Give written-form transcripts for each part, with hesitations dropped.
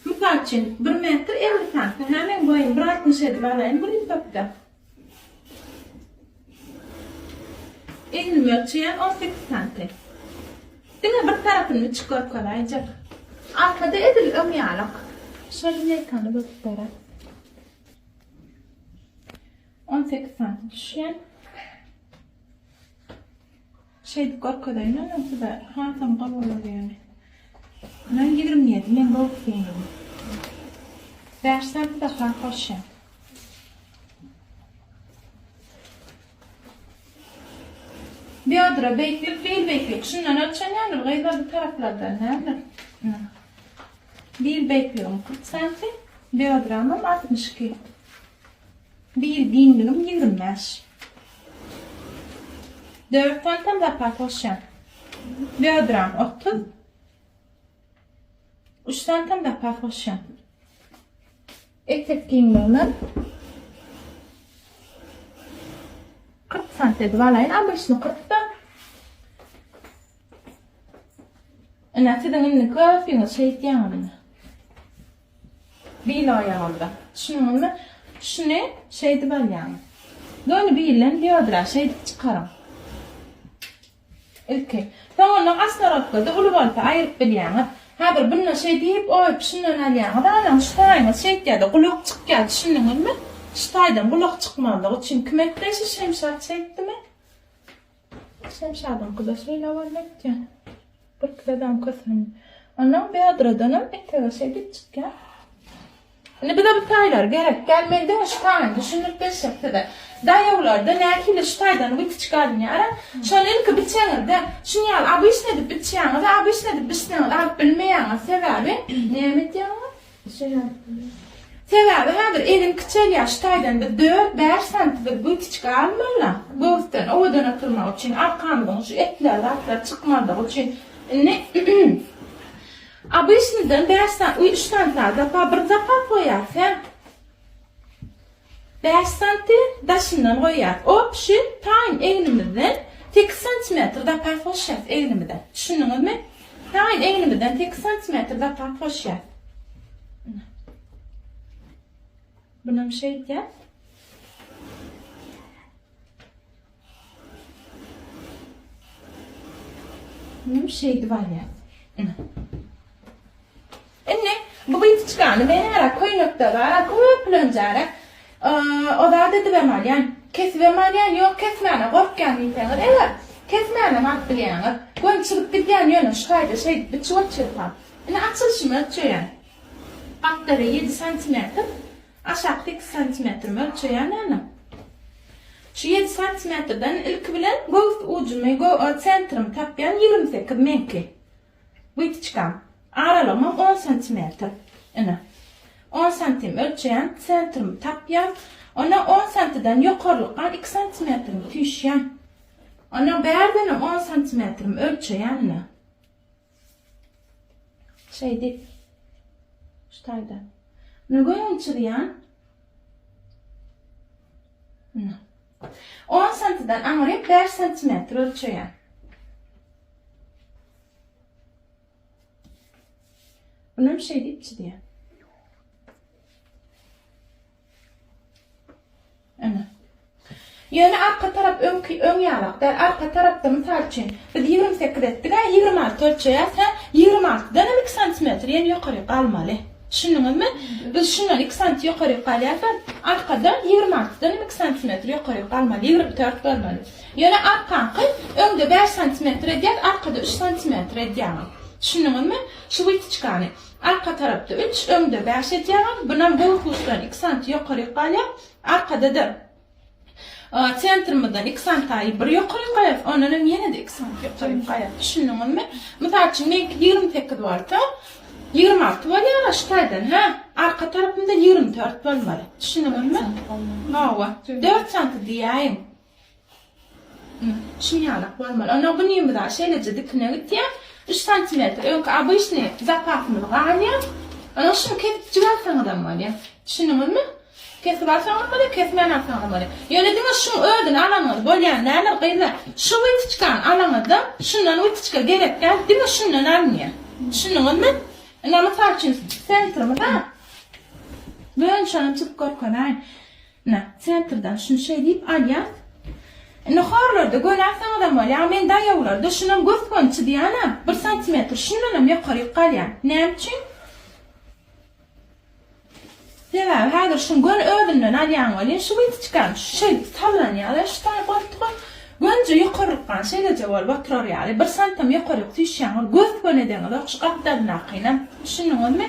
Mysal üçin, bir metr 50 santim. Hä, meň boýum bir 60 edip alaýyn bu listokda. Egnimi ölçeýän 18 santim. Diňe bir tarapyny biçip görkezäýjek. Arkada edil öň ýalak. Şol lineýkany görüp berer. 18 santim düşýän. Şeýdip görkezeýin ondan size hasam gowy bolar ýaly. Men 27 men göwüs giňligim. 5 santim daha goşýan. Biodra beýiklik, bil beýiklik. Şundan ölçenýändir gyzlar bu taraplardan näme? Bil beýikligim 40 santim, biodramam 62. Bil giňligim 25. 4 santim zapas goşýan. Biodram 30. 3 santim zapas goşýan. Etek giňligimem 40 sant edip alaýyn. Obyçny 40 da. Ine siziň indi köpüňiz şeýtýäňiz indi. Bil oýaňyzda. Düşündiňizmi? Şuny şeýdip alýaňyz. Göni bilden biodra şeýdip çykaryň. Ilki. Soň ondan asnorotgada uly bolsa aýryp bilýäňiz. Häzir bundan şeý diýip oýup şundan alýaňyz, anaň şu taýyňyz şeýtýärde gulak çykýar düşündiňizmi? Şu taýdan gulak çykmazlygy üçin kim etdi şu Şemşat şeýtdimi? Şemşadyňkyda şeýle boldy öýtýän. Bir kilogram kösendi. Ondan biodrodanam etege şeýdip çykýar. Indi bize bu taýlar gerek däl. Men diňe şu taýyny düşündirip geçjek size. Daýawlarda nähili şu taýdan witiçka alynýar. Şony ilki biçeňizde, şuny ýaly obyçny edip biçýäňiz, obyçny edip biçseňiz alyp bilmeýäňiz. Sebäbi näme edýäňiz? Sebäbi häzir egin kiçelýär şu taýdan biz 4-5 santi biz witiçka almaly. Göwüsden owadan oturmak üçin, arkamyzyň şu etler zatlar çykmazlygy üçin. Indi Obyçnydan 5 sany, 3 sany zapa bir zapa goýýas, hä? 5 santi daşyndan goýýas. Obşi taýyn egnimizden 8 santimetr zapas goşýas egnimize. Düşündiňizmi? Taýyn egnimizden 8 santimetr zapas goşýas. Bunam şeýdýäs. Bunam şeýdip alýas. Ine. Indi bu gytyçkany men ara köýnekde bar, köplenç ara o zat edibem alýan, kesibem alýan, ýok kesmäne gorkýan diýseňiz, eger kesmänem alyp bilýäňiz. Göni çyzyp gidýän ýöne şu taýda şeýdip biçip otyrkam. Indi açylyşymy ölçeýän. Gapdala 7 santimetr, Aşak 8 santimetrimi ölçeýän ýöne. Şu 7 santimetrden ilki bilen göwüs ujumy, sentrimi tapýan 28 meňki. Wytyçkam. Aralygymam 10 santimetr. Ine. 10 santim ölçeýän, sentrimi tapýan. Ondan 10 santiden ýokarlykdan 2 santimetrimi süýşýän. Ondan bärdenem 10 santimetrimi ölçeýän ine. Şeýdip. Şu taýda. Muny göni çyzýan. Ine. 10 santiden aňryk 5 santimetr ölçeýän. Bunam şeýdip çyzýan. Ine. Ýöne arka tarap öňki öň ýalak däl. Arka tarapda mysal üçin biz 28 etdik-ä, 26 ölçeýäs, hä? 26-dan hem 2 santimetr ýene ýokaryk galmaly. Düşündiňizmi? Biz şundan 2 santi ýokaryk galýarsak, arkada 26-dan hem 2 santimetr ýokaryk galmaly, 24 bolmaly. Ýöne arkaňky öňde 5 santimetr edýär, arkada 3 santimetr edýär. Düşündiňizmi? Şu witiçkany arka tarapda 3, öňde 5 edýäňiz. Bunam göwüs uçdan 2 santi ýokaryk galýar. Arkada-da Sentrymyzdan 2 santaýy bir ýokaryk gaýas, ondan hem ýene-de 2 sant ýokaryk gaýas. Düşündiňizmi? Mysal üçin, meňki 28 bolsa, 26 bolýar şu taýdan, hä? Arka tarapynda 24 bolmaly. Düşündiňizmi? Hawa, 4 santy diýäýiň. Şuny ýalak bolmaly. Ondan günimiz-ä şeýleje dikine gitýär. 3 santimetr öňki obyçnyý zapasymyz galýar. Ondan şuny kesip alsaňyzam bolýar. Düşündiňizmi? Kesip alsaňyzam bolýar, kesmän alsaňyzam bolýar. Ýöne diňe şuň özüni alaňyz bolýan däldir gyzlar. Şu wytyçkany alaňyzda, şundan wytyçka gerek däl, diňe şundan alynýar. Düşündiňizmi? Ine mysal üçin sentrimiz-a. Göni şonam çyzyp görkezeýin. Ine, sentrden şuny şeý diýip alýas. Indi horlarda göni alsaňyzam bolýar. Men daýawlarda şunam gös-göni çyzýanam, bir santimetr şundanam ýokaryk galýar. Näme üçin? Sebäbi häzir şuň göni özünden alýaň welin şu witçkam şeýdip sallanýar-da şu taý goltuga gönje ýokarlykdan şeýleje bolup oturar ýaly bir santam ýokaryk süýşýäň ol gös-göni edeňizok şu gapdalynakynam düşündiňizmi?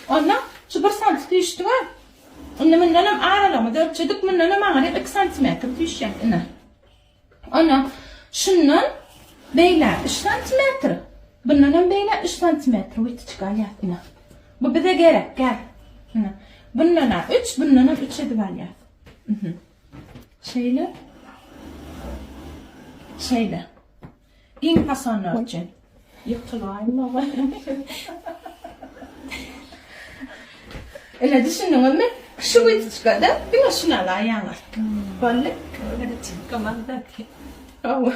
Onda şu bir santy süýşdüň-ä indi mundanam aralygymyzy ölçedik mundanam aňryk iki santimetr süýşýär ine. Ondan şundan beýläk üç santimetr, bundanam beýläk üç santimetr witçik alýas ine. Bu bize gerek gel. Ine. Bundan-a üç, bundanam üç edip alýas. Mhm. Şeýle. Şeýle. Giň fasonlar üçin. Ýykylaýma. Ine düşündiňizmi? Şu witçikada diňe şuny alaýaňyz. Boldy. Çykgamaz da. Hawa.